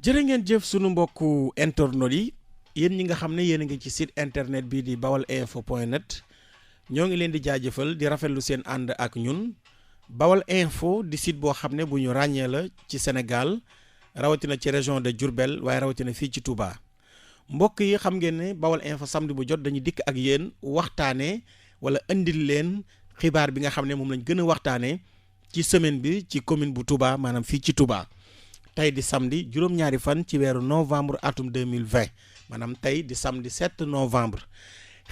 jërë ngeen jëf sunu mbokku internautes yi yéen ñi nga xam ne yéen a ngi ci site internet bi di baolinfo.net ñoo ngi leen di jaajëfal di rafetlu seen ànd ak ñun Bawal Info di site boo xam ne bu ñu ràññee la ci Sénégal rawatina ci région de Diourbel waaye rawatina fii ci Touba mbokk yi xam ngeen ne Bawal Info samedi bu jot dañuy dikk ak yéen waxtaanee wala indil leen xibaar bi nga xam ne moom lañ gën a waxtaanee ci semaine bi ci commune bu Touba maanaam fii ci Touba. tey di samedi juróom-ñaari fan ci weeru novembre atum 2020 maanaam tey di samedi 7 novembre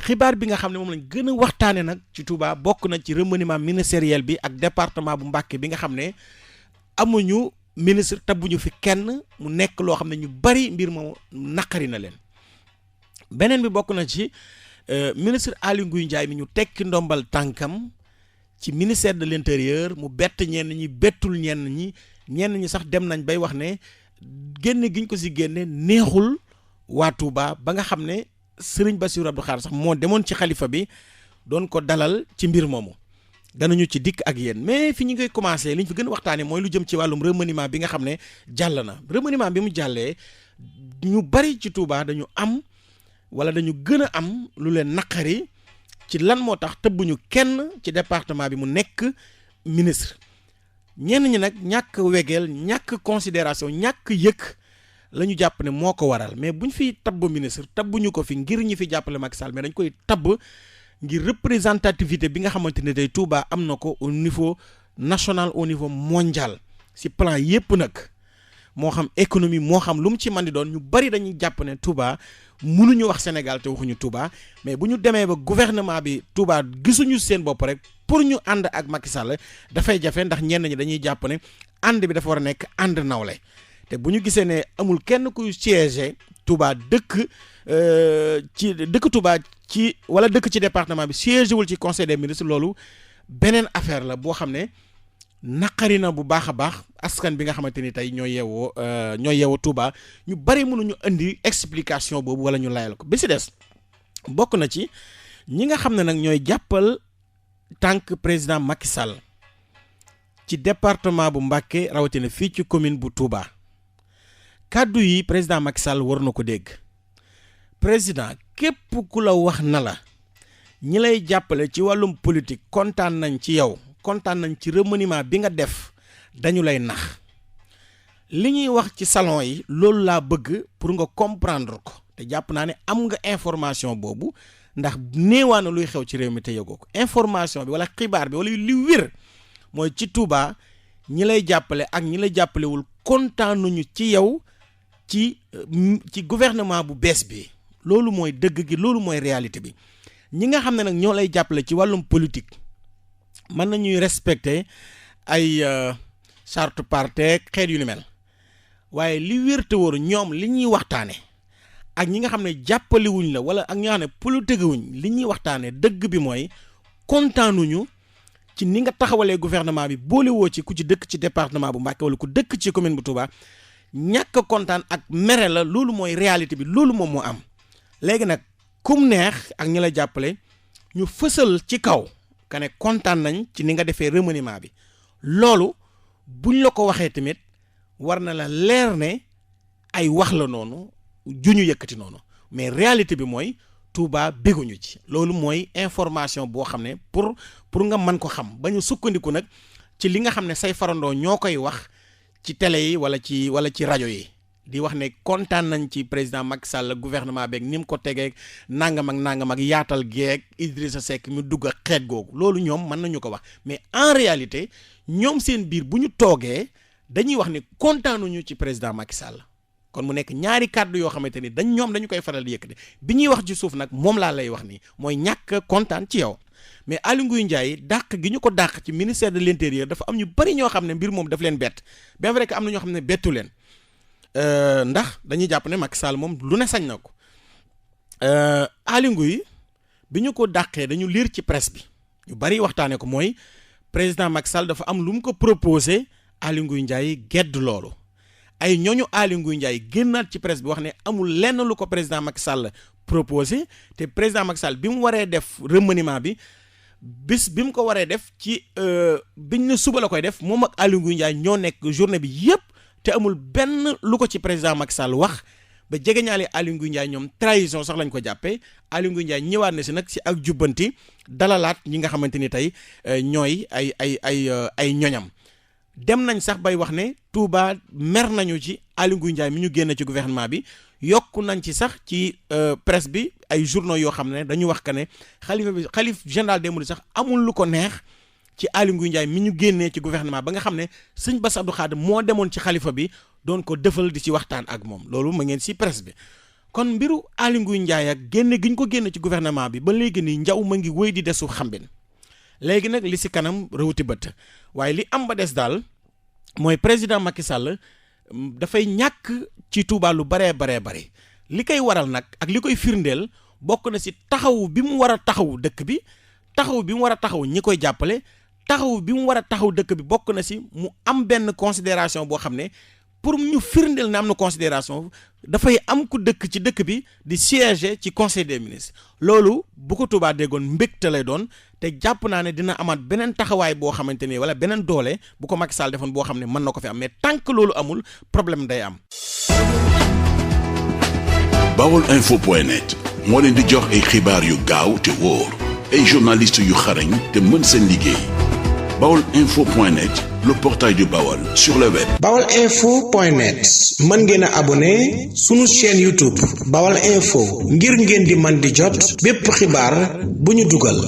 xibaar bi nga xam ne moom lañ gën a waxtaane nag ci Touba bokk na ci remaniement ministériel bi ak département bu Mbacké bi nga xam ne amuñu ministre tabbuñu fi kenn mu nekk loo xam ne ñu bari mbir moom naqari na leen beneen bi bokk na ci ministre Aly Ngouille Ndiaye mi ñu tekki ndombal tànkam ci ministère de l'intérieur mu bett ñenn ñi bettul ñenn ñi sax dem nañ bay wax ne génne giñ ko si génne neexul waa Touba ba nga xam ne Serigne Bassirou Abdou Khadre sax moo demoon ci xalifa bi doon ko dalal ci mbir moomu danañu ci dikk ak yéen mais fi ñu koy commencé li ñu fi gën a waxtaanee mooy lu jëm ci wàllum remaniement bi nga xam ne jàll na remaniement bi mu jàllee ñu bari ci Touba dañu am wala dañu gën a am lu leen naqari ci lan moo tax tëbbuñu kenn ci département bi mu nekk ministre ñenn ñi nag ñàkk wegeel ñàkk considération ñàkk yëg la ñu jàpp ne moo ko waral mais buñ fi tabb ministre tabbuñu ko fi ngir ñi fi jàppale Macky Sall mais dañ koy tabb ngir représentativité bi nga xamante ne tey Touba am na ko au niveau national au niveau mondial si plan yépp nag moo xam économie moo xam lu mu ci mën di doon ñu bari dañuy jàpp ne Touba mënuñu wax Sénégal te waxuñu Touba mais bu ñu demee ba gouvernement bi Touba gisuñu seen bopp rek pour ñu ànd ak Macky Sall dafay jafe ndax ñenn ñi dañuy jàpp ne ànd bi dafa war a nekk ànd nawle te bu ñu gisee ne amul kenn kuy siège Touba dëkk Touba ci wala dëkk ci département bi siège wul ci conseil des ministres loolu beneen affaire la boo xam ne naqari na bu baax a baax askan bi nga xamante ni tey ñoo yeewoo Touba ñu bari mënuñu indi explication boobu wala ñu layal ko bi si des bokk na ci ñi nga xam ne nag ñooy jàppal tànk président Macky Sall ci département bu Mbacké rawatina fii ci commune bu Touba kàddu yi président Macky Sall war na ko dégg président képp ku la wax na la ñi lay jàppale ci wàllum politique kontaan nañ ci yow kontaan nañ ci remaniement bi nga def dañu lay nax li ñuy wax ci salon yi loolu laa bëgg pour nga comprendre ko te jàpp naa ne am nga information boobu ndax néewaa na luy xew ci réew mi te yëgoo ko information bi wala xibaar bi wala li wér mooy ci Touba ñi lay jàppale ak ñi lay jàppalewul kontaanuñu ci yow ci gouvernement bu bees bi loolu mooy dëgg gi loolu mooy réalité bi ñi nga xam ne nag ñoo lay jàppale ci wàllum politique mën nañuy respecter ay charte parti xeet yu ni mel waaye li wér te wóor ñoom li ñuy waxtaane ak ñi nga xam ne jàppalewuñ la wala ak ñi nga xam ne politique wuñ li ñuy waxtaane dëgg bi mooy kontaanuñu ci ni nga taxawalee gouvernement bi boolewoo ci ku ci dëkk ci département bu Mbacké wala ku dëkk ci commune bu Touba ñàkk kontaan ak mere la loolu mooy réalité bi loolu moom moo am léegi nag kum neex ak ñi la jàppale ñu fësal ci kaw ka ne kontaan nañ ci ni nga defee remaniement bi loolu buñ la ko waxee tamit war na la leer ne ay wax la noonu juñu yëkkati noonu mais réalité bi mooy Touba bégguñu ci loolu mooy information boo xam ne pour nga mën ko xam ba ñu sukkandiku nag ci li nga xam ne say farandoo ñoo koy wax ci télé yi wala ci rajo yi di wax ne kontaan nañ ci président Macky Sall gouvernement beeg ni mu ko tegee nangam ak yaatal geeg Idrissa Seck ñu dugg ak xeet googu loolu ñoom mën nañu ko wax mais en réalité ñoom seen biir bu ñu toogee dañuy wax ne kontaanuñu ci président Macky Sall kon mu nekk ñaari kàddu yoo xamante ni dañu koy faral di yëkkati bi ñuy wax ci suuf nag moom laa lay wax nii mooy ñàkk kontaan ci yow mais Aly Ngouille Ndiaye dàq gi ñu ko dàq ci ministère de l'intérieur dafa am ñu bari ñoo xam ne mbir moom daf leen bett bien vrai que am na ñoo xam ne bettu leen ndax dañuy jàpp ne Macky Sall moom lu ne sañ na ko Aly Ngouille bi ñu ko dàqee dañu lire ci presse bi ñu bari waxtaanee ko mooy président Macky Sall dafa am lu mu ko proposé Aly Ngouille Ndiaye gedd loolu ay ñooñu Aly Ngouille Ndiaye génnaat ci presse bi wax ne amul lenn lu ko président Macky Sall proposé te président Macky Sall bi mu waree def remaniement bi bis bi mu ko waree def ci biñ ne suba la koy def moom ak Aly Ngouille Ndiaye ñoo nekk journée bi yëpp te amul benn lu ko ci président Macky Sall wax ba jegeñaale Aly Ngouille Ndiaye ñoom trahison sax lañ ko jàppee Aly Ngouille Ndiaye ñëwaat na si nag si ak jubbanti dalalaat ñi nga xamante ni tey ñooy ay ñoñam dem nañ sax bay wax ne Touba mer nañu ci Aly Ngouille Ndiaye mi ñu génn ci gouvernement bi yokku nañ ci sax ci presse bi ay journaux yoo xam ne dañu wax que ne xalif général des mourides sax amul lu ko neex ci Aly Ngouille Ndiaye mi ñu génnee ci gouvernement ba nga xam ne sëñ Bass Abdou Khadre moo demoon ci xalifa bi doon ko defal di ci waxtaan ak moom loolu ma ngeen si presse bi kon mbiru Aly Ngouille Ndiaye ak génne gi ñu ko génne ci gouvernement bi ba léegi nii njaw ma ngi wéy di desu xambin léegi nag li si kanam rawuti bët waaye li am ba des daal mooy président Macky Sall dafay ñàkk ci Touba lu baree bare li koy waral nag ak li koy firndeel bokk na si taxaw bi mu war a taxaw dëkk bi taxaw bi mu war a taxaw ñi koy jàppale taxaw bi mu war a taxaw dëkk bi bokk na si mu am benn considération boo xam ne pour ñu firndeel ne am na considération dafay am ku dëkk ci dëkk bi di siéger ci conseil des ministres loolu bu ko Touba déggoon mbégte lay doon te jàpp naa ne dina amaat beneen taxawaay boo xamante ni wala beneen doole bu ko Macky Sall defoon boo xam ne mën na ko fi am mais tant que loolu amul problème day am. Baolinfo.net moo leen di jox ay xibaar yu gaaw te wóor ay journalistes yu xarañ te mën seen liggéey. Baolinfo.net, le portail du Baol sur le web. Baolinfo.net mën ngeen a abonné sunu chaîne YouTube Baol Info ngir ngeen di man di jot bépp xibaar bu ñu dugal.